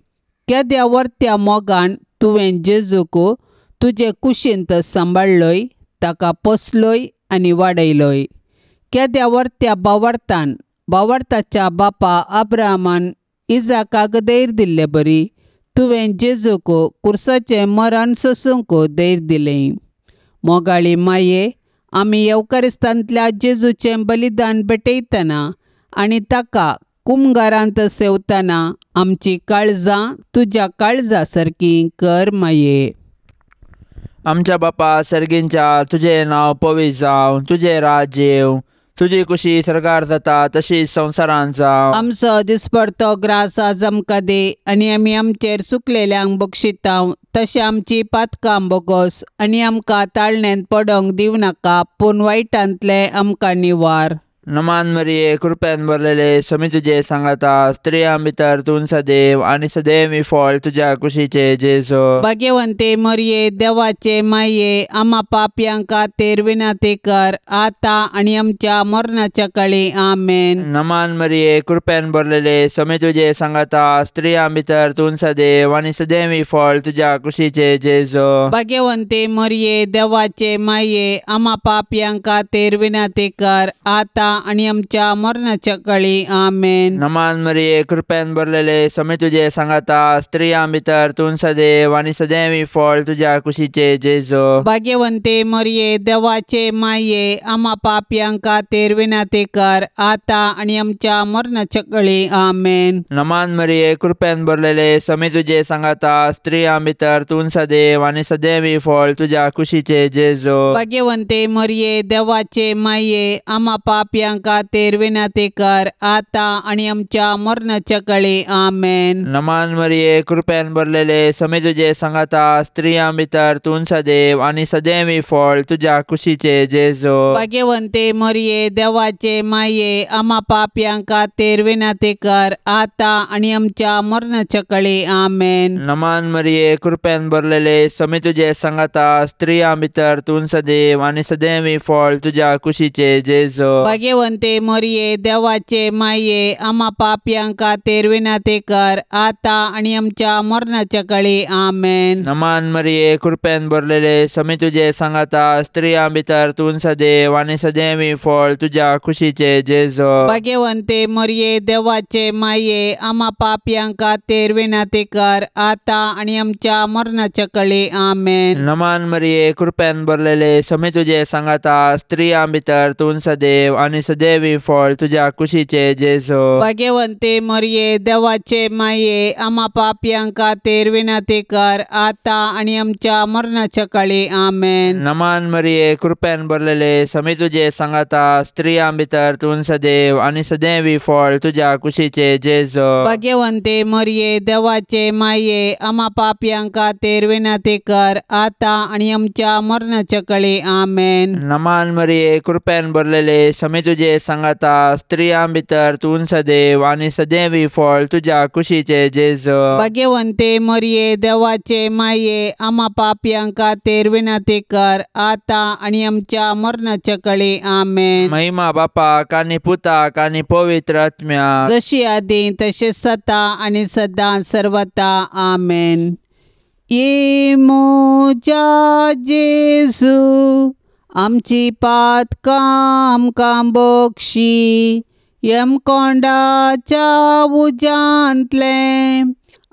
केद्या वर्त्या मोगान तुवें जेजूक तुजे कुशींत सांबाळ्ळोय, ताका पोसलोय आनी वाडयलोय. केद्या वर्त्या बावर्तान बावर्ताच्या बापा अब्राहमान इजाकाक धैर्य दिल्ले बरी तुवें जेजूक कुर्साचें मरण सोसूंक धैर्य दिलें. मोगाळी माये, आमी येवकारिस्तांतल्या जेजूचें बलिदान भेटयतना आनी ताका कुमगारांत सेवतना आमची काळजां तुज्या काळजा सारकी कर माये. आमच्या बापा सर्गींच्या, तुजें नांव पवित्र जावं, तुजें राज्य येवं, तुजी कुशी सरकार जाता तशी संवसारांत जावं. आमचो दिसपडतो ग्रास आज आमकां दी आनी आमी आमचेर चुकलेल्यांक बक्षितांव तशें आमची पातकां बोगोस आनी आमकां ताळण्यांत पडोंक दिवं नाका, पूण वायटांतलें आमकां निवार. नमान मरिये, कृपेन भरलेले, समी तुजे सांगाता, स्त्रियां भितर तूं सदैव आनी सदैव फळ तुज्या कुशीचे जेजू. भाग्यवंते मरिये, देवाचे माये, आमा पापयां खातीर विनंती कर आतां आनी आमच्या मरणाच्या काळी. आमेन. नमान मरिये, कृपेन भरलेले, समी तुजे सांगाता, स्त्रियां भितर तूं सदैव आनी सदैव फळ तुज्या कुशीचे जेजू. भाग्यवंते मरिये, देवाचे माये, आमा पापयां खातीर विनंती कर आतां आनी आमच्या मरणाच्या काळी. आमेन. नमान मरिये, कृपेन भरलेले, समी तुजे सांगाता, स्त्रियां भितर तूं सदैव आनी सदैव फळ तुज्या कुशीचे जेजू. भाग्यवंते मरिये, देवाचे माये, आमा पापयां खातीर विनंती कर आतां आनी आमच्या मरणाच्या काळी. आमेन. नमान मरिये, कृपेन भरलेले, समी तुजे सांगाता, स्त्रियां भितर तूं सदैव आनी सदैव फळ तुज्या कुशीचे जेजू. भाग्यवंते मरिये, देवाचे माये, आमा पापयां खातीर विनंती कर आतां आनी आमच्या मरणाच्या काळी. आमेन. नमान मरिये, कृपेन भरलेले, समी तुजे सांगाता, स्त्रियां भितर तूं सदैव आनी सदैव फळ तुज्या कुशीचे जेजू. भाग्यवंते मरिये, देवाचे माये, आमा पापयां खातीर विनंती कर आतां आनी आमच्या मरणाच्या काळी. आमेन. नमान मरिये, कृपेन भरलेले, समी तुजे सांगाता, स्त्रियां भितर तूं सदैव आनी सदैव फळ तुज्या कुशीचे जेजू. भाग्यवंते मरिये, देवाचे माये, आमा पापयां खातीर विनंती कर आतां आनी आमच्या मरणाच्या काळी. आमेन. नमान मरिये, कृपेन भरलेले, समी तुजे सांगाता, स्त्रियां भितर तूं सदैव आनी सदैव फळ तुज्या कुशीचे जेजू. भाग्यवंते मरिये, देवाचे माये, आमा पापयां खातीर विनंती कर आतां आनी आमच्या मरणाच्या काळी. आमेन. नमान मरिये, कृपेन भरलेले, समी तुजे सांगाता, स्त्रियां भितर तूं सदैव आनी सदैव फळ तुज्या कुशीचे जेजू. भाग्यवंते मरिये, देवाचे माये, आमा पापयां खातीर विनंती कर आतां आनी आमच्या मरणाच्या काळी. आमेन. नमान मरिये, कृपेन भरलेले, समी तुजे सांगाता, स्त्रियां भितर तूं सदैव आनी सदैव फळ तुज्या कुशीचे जेजू. भाग्यवंते मरिये, देवाचे माये, आमा पापयां खातीर विनंती कर आतां आनी आमच्या मरणाच्या काळी. आमेन. नमान मरिये, कृपेन भरलेले, समी तुजे सांगाता, स्त्रियां भितर तूं सदैव आनी सदैव फळ तुज्या कुशीचे जेजू. भाग्यवंते मरिये, देवाचे माये, आमा पापयां खातीर विनंती कर आतां आनी आमच्या मरणाच्या काळी. आमेन. महिमा बापाक आनी पुताक आनी पवित्र आत्म्याक, जशी आदी तशें सता आनी सदां सर्वता. आमेन. ये म्हज्या जेजू, आमची पातकां आमकां बक्षी, यमकोंडाच्या उज्यांतलें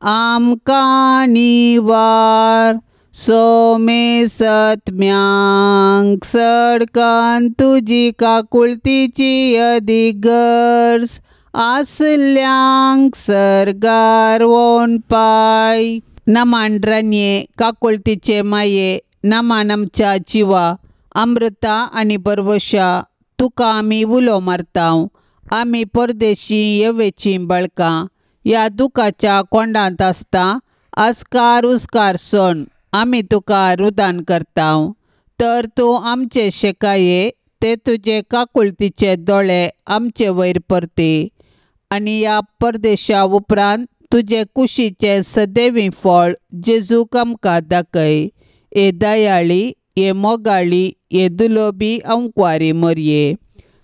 आमकां निवार. सोमे सत्म्यांक सडकान तुजी काकुळतीची अदीक गरज आसल्यांक सर्गार वोन पाय. नमान रानये, काकुळतीचे माये, नमान आमच्या जिवा, अमृता आनी बरवशा, तुका आमी उलो मारतांव. आमी परदेशी येवेचीं बळकां ह्या दुखाच्या कोंडांत आसता आस्कार उस्कार सोण आमी तुका रुदान करतांव. तर तूं आमचे शेकाये ते तुजे काकुळतीचे दोळे आमचे वयर परती आनी ह्या परदेशा उपरांत तुजे कुशीचें सदैवी फळ जेजूक आमकां दाखय. हे दयाळी, हे मोगाळी, हे दुलोबी अंकवारी मरये.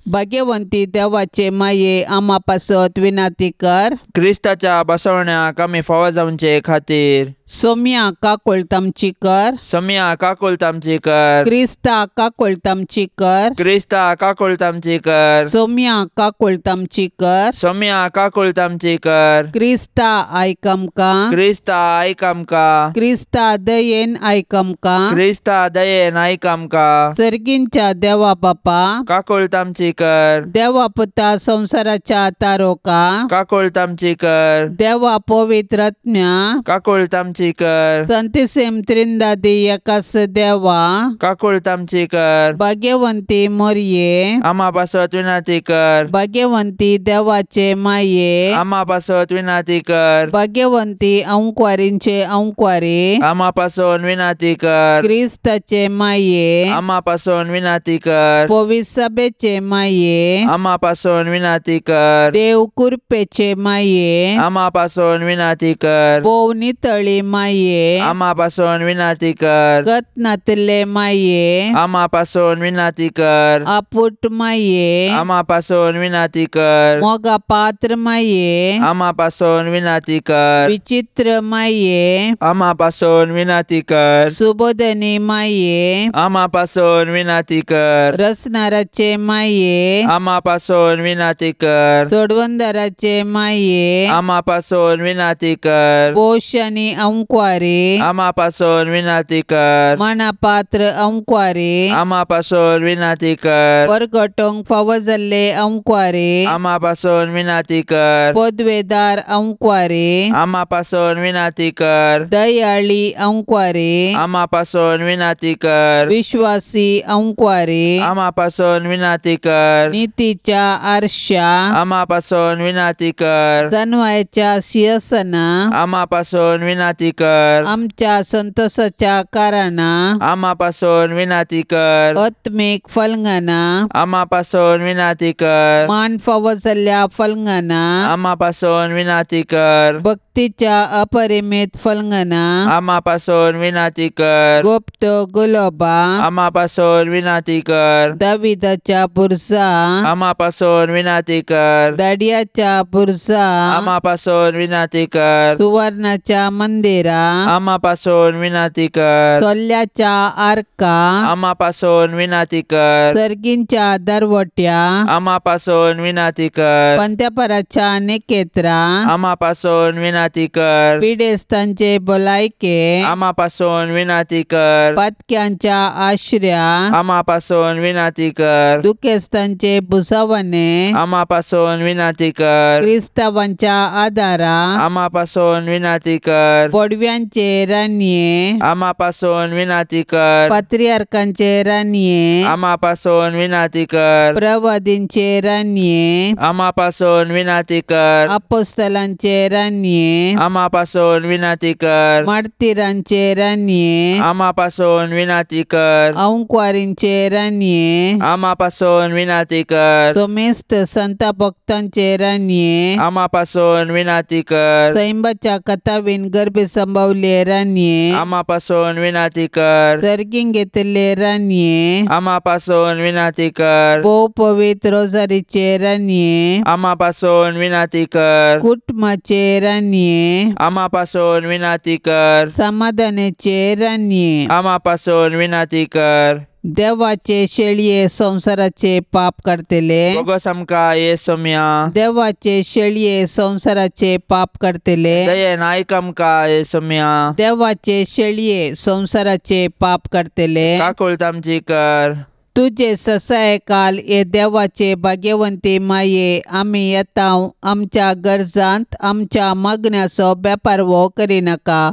भाग्यवंती देवाचे माये आमा पासत विनाती कर. क्रिस्ताच्या बसवण्याक आमी फावो जावचे खातीर सोम्या काकुळट आमची कर. सोम्या काकुळट आमची कर. क्रिस्ता काकुळट आमची कर. क्रिस्ता काकुळट आमची कर. सोम्या काकुळट आमची कर. सोम्या काकुळट आमची कर. क्रिस्ता आयक आमकां. क्रिस्ता आयक आमकां. क्रिस्ता दयेन आयक आमकां. क्रिस्ता दयेन आयक आमकां. सर्गींच्या देवा बापा काकुळट आमची कर. देवा पुता संवसाराच्या तारोका काकुळट आमची कर. देवा पवित्र आत्म्या काकुळट आमची कर. संतिसेम त्रिंदादी एकास देवा काकुळट आमची कर. भाग्यवंती मोरये आमा पासत विनाती कर. भाग्यवंती देवाचे माये आमा पासत विनाती कर. भाग्यवंती अंकवारींचे अंकवारी आमा पासून विनाती कर. क्रिस्ताचे माये आमा पासून विनाती कर. पवित्र सभेचे माये आमा पासून विनाती कर. देव कृपेचे माये आमा पासून विनाती कर. भोव नितळी माये आमा पासून विनाती कर. गत नातले माये आमा पासून विनाती कर. आपुट माये आमा पासून विनाती कर. मोगा पात्र माये आमा पासून विनाती कर. विचित्र माये आमा पासून विनाती कर. सुबोधनी माये आमा पासून विनाती कर. रसनाराचे माये आमा पासून विनाती कर. सोडवंदराचे माये आमा पासून विनाती कर. पोश आनी अंकवारी आमा पासून विनाती कर. मनापात्र अंकवारी आमा पासून विनाती कर. परगटोंक फावो जाल्ले अंकवारी आमा पासून विनाती कर. पदवेदार अंकवारी आमा पासून विनाती कर. दयाळी अंकवारी आमा पासून विनाती कर. विश्वासी अंकवारी आमा पासून विनाती कर. नितीच्या आरशा आमा पासून विनाती कर. सनवायच्या शिरसना आमा पासून विनाती कर. आमच्या संतोषाच्या कारणां आमा पासून विनाती कर. आत्मीक फलंगना आमा पासून विनाती कर. मान फावो जाल्ल्या फलंगना आमा पासून विनाती कर. भक्तीच्या अपरिमित फलंगना आमा पासून विनाती कर. गुप्त गुलोबा आमा पासून विनाती कर. दाविदाच्या बुरसा आमा पासून विनाती कर. दाडियाच्या बुरसा आमा पासून विनाती कर. सुवर्णाच्या मंदिरा आमा पासून विनाती कर. सोल्याच्या आर्का आमा पासून विनाती कर. सर्गींच्या दरवट्या आमा पासून विनाती कर. पंत्यापराच्या निकेत्रा आमा पासून विनाती कर. पिडेस्तांचे भलायके आमा पासून विनाती कर. पातक्यांच्या आश्र्या आमा पासून विनाती कर. दुखेस्तांचे भुसावणे आमा पासून विनाती कर. क्रिस्तावांच्या आदारा आमा पासून विनाती कर. पडव्यांचे रानये आमा पासून विनाती कर. पात्रियार्कांचे रानये आमा पासून विनाती कर. प्रवादींचे रानये आमा पासून विनाती कर. अपोस्तलांचे रानये आमा पासून विनाती कर. मार्तीरांचे रानये आमा पासून विनाती कर. अंकवारींचे रानये आमा पासून विनाती कर. सोमेस्त संत भक्तांचे रानये आमा पासून विनाती कर. सैंबाच्या कथावीन गर्भे संभवले रानये आमा पासून विनाती कर. सर्गीं घेतिल्ले रानये आमा पासून विनाती कर. भोव पवित्र रोजारीचे रानये आमा पासून विनाती कर. कुटुंबाचे रानये आमा पासून विनाती कर. समाधानाचे रानये आमा पासून विनाती कर. देवाचे शेळये संवसाराचे पाप करतले बोगस आमकां ये सोम्या. देवाचे शेळये संवसाराचे पाप करतले दयेन आयक आमकां ये सोम्या. देवाचे शेळये संवसाराचे पाप करतले काकुळट आमची कर. तुजे ससायकाल हे देवाचे भाग्यवंती माये आमी येता आमच्या गरजांत आमच्या मागण्याचो बेपारवो करिनाका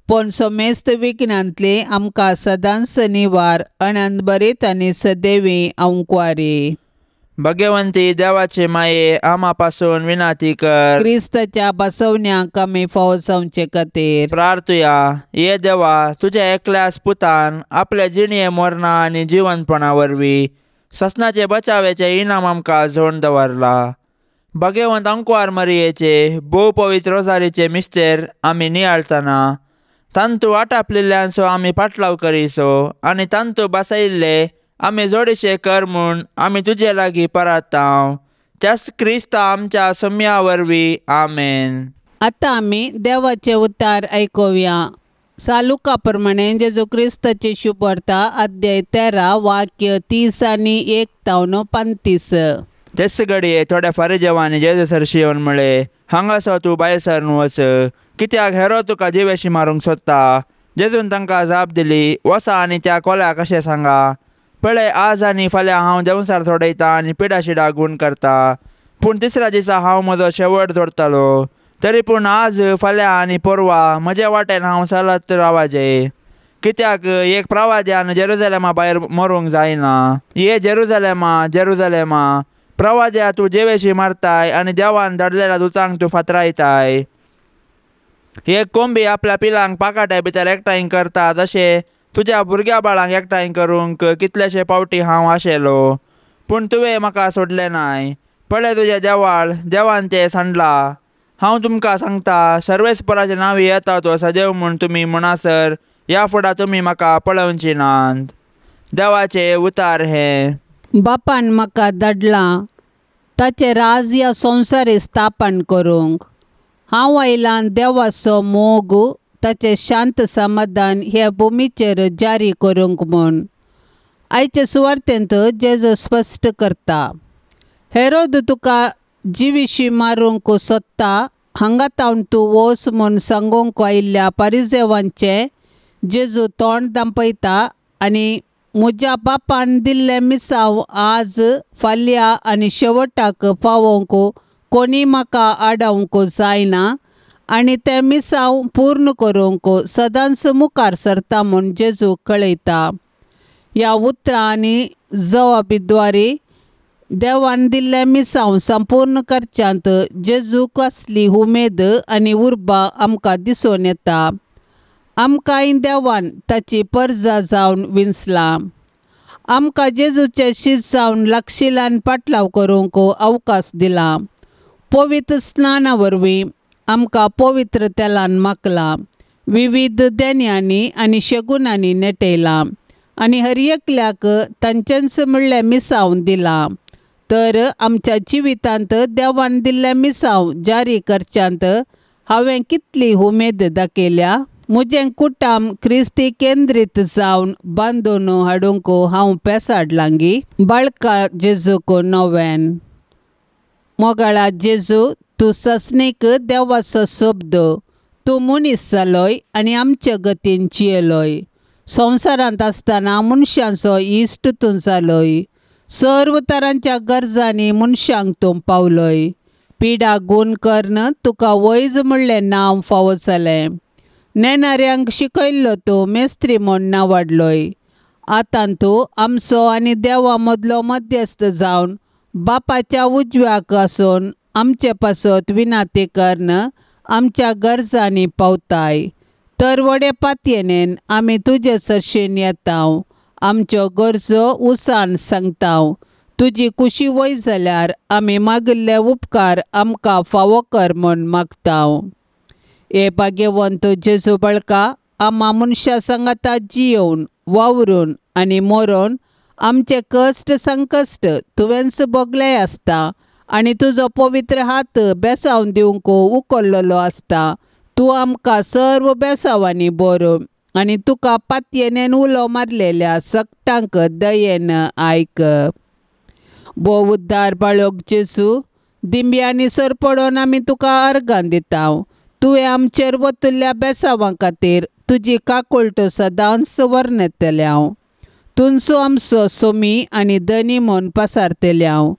पूण समेस्त विघ्नांतली आमकां सदांच निवार अनंतभरीत आनी सदैवी अंकवारी. भगवंती देवाचे माये आमा पासून विनाती कर. क्रिस्ताच्या बसवण्याक आमी फावो जावचे खातीर प्रार्थुया. ये देवा, तुज्या एकल्याच पुतान आपल्या जिणये मरणा आनी जिवनपणा वरवीं ससनाचे बचावेचे इनाम आमकां झोण दवरला. भगवंत अंकवार मरियेचे भोव पवित्र रोजारीचे मिस्तेर आमी नियाळतना तांतू आटापलेल्यांचो आमी पाटलाव करीसो आनी तांतू बसयिल्ले आमी जोडीशे कर म्हूण आमी तुजे लागीं परातांव त्याच क्रिस्ता आमच्या सोम्या वरवीं आमेन. आतां आमी देवाचे उतार आयकुया. सालुका प्रमाणे जेजू क्रिस्ताची शुभवार्ता अध्याय 13 वाक्य 30 आनी 1 तावन 35. तेच घडये थोड्या फारीजेवांनी जेजू सरशी येवन म्हळें, हांगासो तूं भायर सरन वच, कित्याक हेरो तुका जिवेशी मारूंक सोदता. जेजून तांकां जाप दिली, वसा आनी त्या कोल्याक अशें सांगा, पळय आज आनी फाल्यां हांव देंवसार सोडयता आनी पिडाशिडा गूण करता, पूण तिसऱ्या दिसा हांव म्हजो शेवट जोडटलो. तरी पूण आज फाल्यां आनी परवा म्हजे वाटेन हांव चलत रावाजे, कित्याक एक प्रवाद्यान जेरुजलेमा भायर मरूंक जायना. ये जेरुजलेमा जेरुजलेमा, प्रवाद्या तूं जेवेशी मारताय आनी देवान धाडलेल्या दुतांक तूं फातरायताय. एक कोंबी आपल्या पिलांक पाकाट्या भितर एकठांय करता तशें तुज्या भुरग्या बाळांक एकठांय करूंक कितलेशे पावटी हांव आशेलो, पूण तुवें म्हाका सोडलें नाय. पळय तुजें देवाळ देवान तें सांडलां. हांव तुमकां सांगता, सर्वेस्पराच्या नांवी येता तो सदैव म्हूण तुमी म्हणसर ह्या फुडां तुमी म्हाका पळोवची नात. देवाचें उतार हें. बापान म्हाका धाडलां ताचें राज ह्या संवसारी स्थापन करूंक. हांव आयलां देवाचो मोग ताचें शांत समाधान ह्या भुमीचेर जारी करूंक म्हूण. आयचे सुवार्तेंत जेजू स्पश्ट करता, हेरोद तुका जिविशी मारूंक सोदता, हांगा तावन तूं वच म्हूण सांगूंक आयिल्ल्या परिजेवांचें जेजू तोंड दांपयता आनी म्हज्या बापान दिल्लें मिसांव आज फाल्यां आनी शेवटाक पावोवंक कोणी म्हाका आडावंक जायना आनी तें मिसांव पूर्ण करूंक सदांच मुखार सरता म्हूण जेजू कळयता. ह्या उतरां आनी जवाबीद्वारे देवान दिल्लें मिसांव संपूर्ण करच्यांत जेजूक आसली उमेद आनी उर्बा आमकां दिसून येता. आमकांय देवान ताची परजा जावन विंचलां. आमकां जेजूचे शीत जावन लागशिल्ल्यान पाटलाव करूंक अवकाश दिला. पवित्र स्नाना वरवीं आमकां पवित्र तेलान माखलां, विविध देण्यांनी आनी शेगुणांनी नेटयलां आनी हर एकल्याक तांचेंच म्हणलें मिसांव दिलां. तर आमच्या जिवितांत देवान दिल्लें मिसांव जारी करच्यांत हांवें कितली उमेद दाखयल्या. म्हजें कुटाम क्रिस्ती केंद्रीत जावन बांदून हाडूंक हांव पेसाडलांगी. बाळका जेजूक नव्यान. मोगाळा जेजू, तूं ससनीक देवाचो शब्द, तूं मनीस जालोय आनी आमचे गतीन जियेलोय. संवसारांत आसतना मनशांचो इश्ट तूं जालोय. सर्व तरांच्या गरजांनी मनशांक तूं पावलोय. पिडा गूण कर्ण तुका वैज म्हणलें नांव फावो जालें. नेणाऱ्यांक शिकयल्लो तूं मेस्त्री म्हूण नावाडलोय. आतां तूं आमचो आनी देवा मदलो मध्यस्थ जावन बापाच्या उजव्याक आसून आमचे पासत विनाती कर्ण आमच्या गरजांनी पावताय. तर व्हडे पातयेन आमी तुजे सरशीन येता, आमच्यो गरजो उसान सांगता. तुजी कुशी वय जाल्यार आमी मागिल्ले उपकार आमकां फावो कर म्हूण मागता. हे भाग्यवंत जेजू बाळका, आमा मनशां सांगाता जियोवन वावरून आनी मरोन आमचे कश्ट संकश्ट तुवेंच भोगले आसता आनी तुजो पवित्र हात बेसावन दिवंक उखल्लेलो आसता. तूं आमकां सर्व बेसावांनी बरो आनी तुका पातयेन उलो मारलेल्या सगटांक दयेन आयक. भोव उद्दार बाळक जेजू, दिंब्यांनी सरपडोन आमी तुका अर्गां दिता. तुवें आमचेर वतल्या बेसावां खातीर तुजी काकुळट सदांच वर्णयतलें हांव. तुमचो आमचो सोमी आनी धनी म्हूण पसारतलें हांव.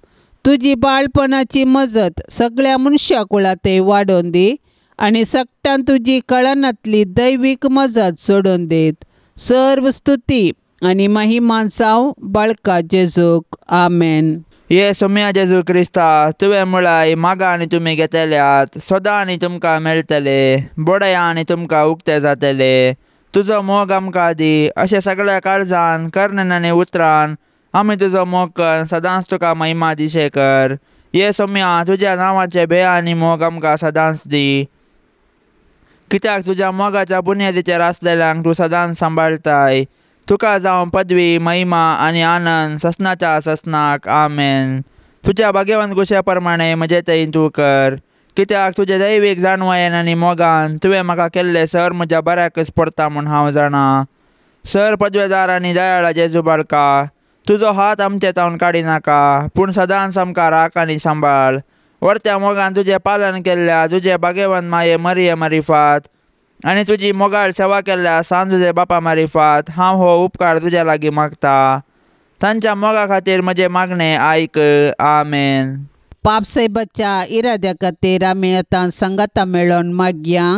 तुजी बाळपणाची मजत सगळ्या मनशा कुळांतय वाडोवन दी आनी सगटान तुजी कळनांतली दैवीक मजत सोडून दीत. सर्व स्तुती आनी महिमा जावं बाळका जेजूक. आमेन. ये सोम्या जेजू क्रिस्ता, तुवें म्हळाय मागा आनी तुमी घेतल्यात, सोदा आनी तुमकां मेळटले, बडया आनी तुमकां उक्ते जातले. तुजो मोग आमकां दी अशें सगळ्या काळजान करण्यान आनी उतरान आमी तुजो मोग कर, सदांच तुका महिमा दिशे कर. ये सोम्या, तुज्या नांवाचे भंय आनी मोग आमकां सदांच दी, कित्याक तुज्या मोगाच्या बुन्यादीचेर आसलेल्यांक तूं सदांच सांबाळटाय. तुका जावं पदवी महिमा आनी आनंद ससनाच्या ससनाक आमेन। तुज्या भाग्यवंत गुशा प्रमाणे म्हजे तयीन तूं कर, कित्याक तुजे दैवीक जाणवायेन आनी मोगान तुवें म्हाका केल्लें सर म्हज्या बऱ्याकच पडटा म्हूण हांव जाणा। सर पदवेदार आनी दयाळा जेजू बाळका, तुजो हात आमचे तावन काडिनाका, पूण सदांच आमकां राख आनी सांबाळ। वर्त्या मोगान तुजें पालन केल्ल्या तुजे भाग्यवंत माये मरिये मारिफात आनी तुजी मोगाळ सेवा केल्ल्या सान तुजे बापा मारिफात हांव हो उपकार तुज्या लागीं मागता। तांच्या मोगा खातीर म्हजें मागणें आयक। आमेन। पापसाहेबाच्या इराद्या खातीर आमी आतां सांगाता मेळोवन मागया।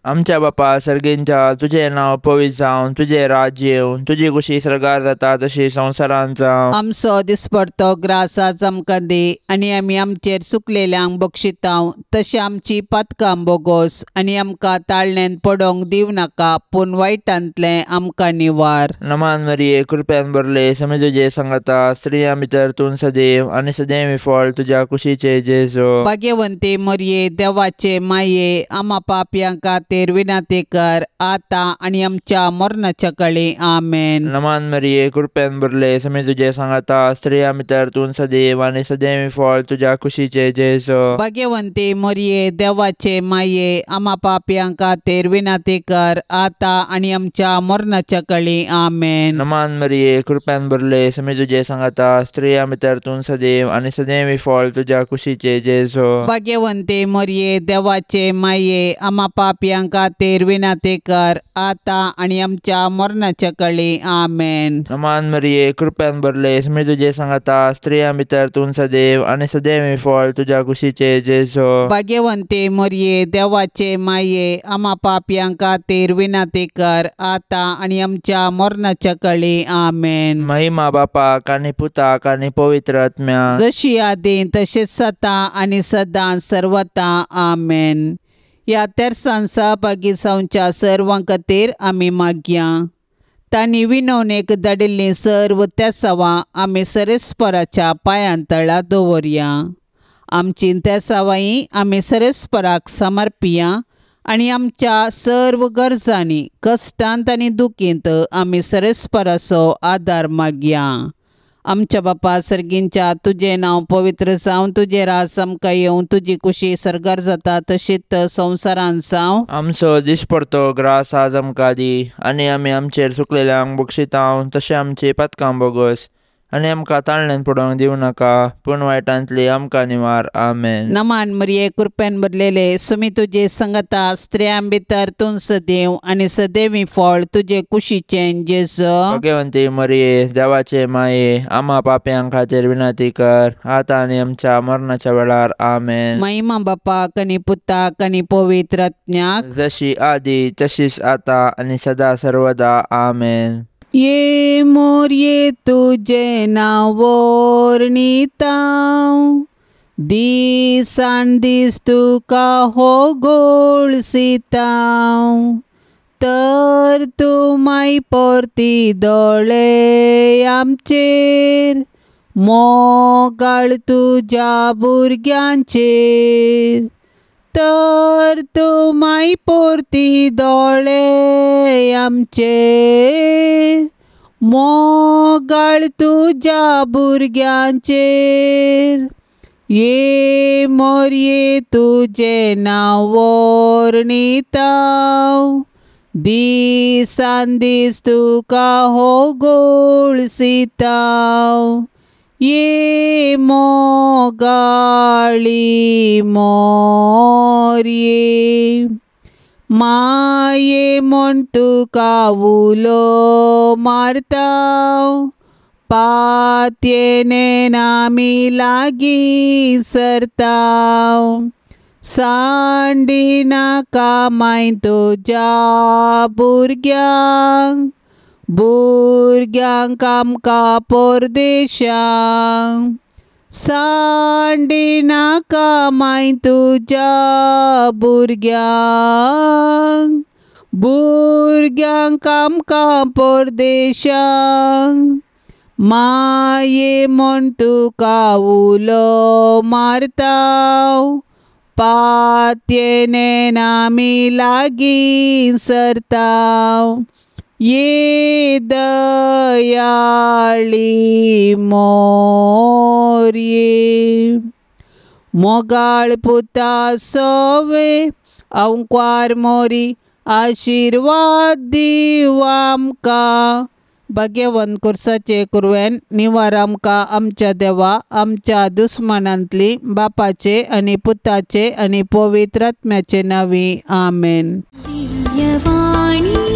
आमच्या बापा सर्गींच्या, तुजें नांव पवित्र जावं, तुजें राज्य येवं, तुजी खुशी सर्गार जाता तशी संवसारांत जावं। आमचो दिसपडतो ग्रास आज आमकां दी आनी आमी आमचेर चुकलेल्यांक बक्षितांव तशें आमची पातकां बोगोस आनी आमकां ताळण्यान पडोंक दिवं नाका, पूण वायटांतलें आमकां निवार। नमान मरिये, कृपेन भरले, समे तुजे सांगाता, स्त्रियां भितर तूं सदैव आनी सदैव फळ तुज्या कुशीचे जेजू। भाग्यवंती मरिये, देवाचे माये, आमा पापयां खातीर विनंती कर आतां आनी आमच्या मरणाच्या कळी। आमेन। नमान मरिये, कृपेन भरले, समे तुजे सांगाता, स्त्रियां भितर तूं सदैव आनी सदैव फळ तुज्या कुशीचे जेजू। भाग्यवंती मरिये, देवाचे माये, आमा पापयां खातीर विनंती कर आतां आनी आमच्या मरणाच्या कळी। आमेन। नमान मरिये, कृपेन भरले, समे तुजे सांगाता, स्त्रियां भितर तूं सदैव आनी सदैव फळ तुज्या कुशीचे जेजू। भाग्यवंती मरिये, देवाचे माये, आमा पापयां खातीर विनंती कर आतां आनी आमच्या मरणाच्या कळी। आमेन। नमान मरिये, कृपेन भरले, समे तुजे सांगाता, स्त्रियां भितर तूं सदैव आनी सदैव फळ तुज्या कुशीचे जेजू। भाग्यवंती मरिये, देवाचे माये, आमा पापयां खातीर विनंती कर आतां आनी आमच्या मरणाच्या कळी। आमेन। महिमा बापाक आनी पुताक आनी पवित्र आत्म्याक, जशी आदी तशीच सदां आनी सदां सर्वता। आमेन। ह्या तेरसान सहभागी जावच्या सर्वां खातीर आमी मागया। तांणी विनवणेक धाडिल्लीं सर्व तेसावां आमी सरेस्पराच्या पांयां तळा दवरया। आमची तेसावांय आमी सरेस्पराक समर्पिया आनी आमच्या सर्व गरजांनी, कश्टांत आनी दुखींत आमी सरेस्पराचो आदार मागया। आमच्या बापा सर्गींच्या, तुजें नांव पवित्र जावं, तुजें राज आमकां येवं, तुजी कुशी सर्गार जाता तशीच संवसारांत जावं। आमचो दिसपडतो ग्रास आज आमकां दी आनी आमी आमचेर चुकलेल्यांक बक्षितांव तशें आमची पातकां बोगस आनी आमकां ताळण्यान पडोवंक दिवं नाका, पूण वायटांतली आमकां निवार। आमेन। नमान मरिये, कृपेन भरलेले, सुमी तुजे संगता, स्त्रियां भितर तूं सदैव आनी सदैवी फळ तुजे कुशीचें जेजू। भाग्यवंती मरिये, देवाचे माये, आमा पापयां खातीर विनंती कर आतां आनी आमच्या मरणाच्या वेळार। आमेन। महिमा बापाक आनी पुताक आनी पवित्र आत्म्याक, जशी आदी तशीच आतां आनी सदा सर्वदा। आमेन। ये मोरये तुजें नांव वर्णितांव, दिसान दीस तुका हो गोळसितांव, तर तूं माय परती दोळे आमचेर, मोगाळ तुज्या भुरग्यांचेर, तर तूं माय परती दोळे आमचेर, मोगाळ तुज्या भुरग्यांचेर। ये मोरये तुजें नांव वर्णितांव, दिसान दीस तुका हो गोळसितांव, ये मोगाळी मोरये, माये म्हूण तुका उलो मारतांव, पातयेन आमी लागीं सरतांव, सांडिनाका माय तुज्या भुरग्यांक, भुरग्यांक आमकां परदेशांक, सांडिनाका माय तुज्या भुरग्यांक, भुरग्यांक आमकां परदेशांक, माये म्हूण तुका उलो मारतांव, पातयेन आमी लागीं सरतांव, ये दयाळी मोरये मोगाळ पुता सोवे अंकवार मोरी आशिर्वाद दीव आमकां. भाग्यवंत कुर्साचे कुरवेन निवार आमकां आमच्या देवा आमच्या दुस्मानांतली बापाचे आनी पुताचे आनी पवित्र आत्म्याचे नांवी आमेन. दिव्यवाणी.